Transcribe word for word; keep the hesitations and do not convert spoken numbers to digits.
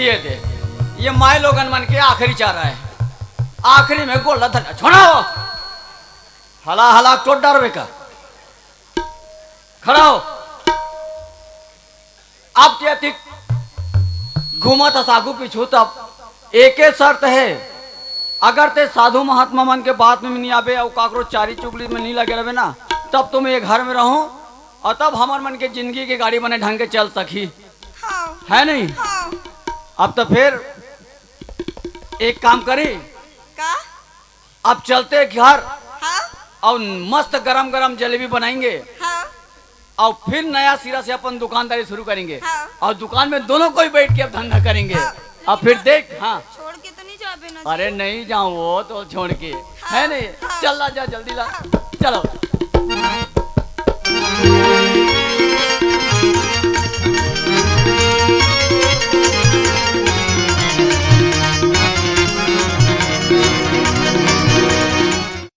ये दे, ये माय लोगन मन के आखिरी चारा है। आखिरी में गोला धर छोड़ा हो। हला हला चोट डरबे का। खड़ा हो। अब ते अतिक घूमत हस आगू पीछू, तब एके शर्त है, अगर ते साधु महात्मा मन के बात में नहीं आबे अउ काकरो चारी चुगली में नहीं लगे रहे ना, तब तुम ये घर में रहो और तब हमर मन के जिंदगी के गाड़ी बने ढंग के चल सकी। हाँ। है नहीं? हाँ। अब तो फिर एक काम करी, का? अब चलते घर हाँ? और मस्त गरम गरम जलेबी बनाएंगे हाँ। और फिर नया सिरा से अपन दुकानदारी शुरू करेंगे हाँ। और दुकान में दोनों कोई बैठ के अब धंधा करेंगे। हाँ। अब फिर देख, हाँ। छोड़ के तो नहीं जाबे ना अरे जी। नहीं जाऊँ वो तो छोड़ के, हाँ, है नहीं? हाँ। चल ला जा, जल्दी ला। हाँ। चलो।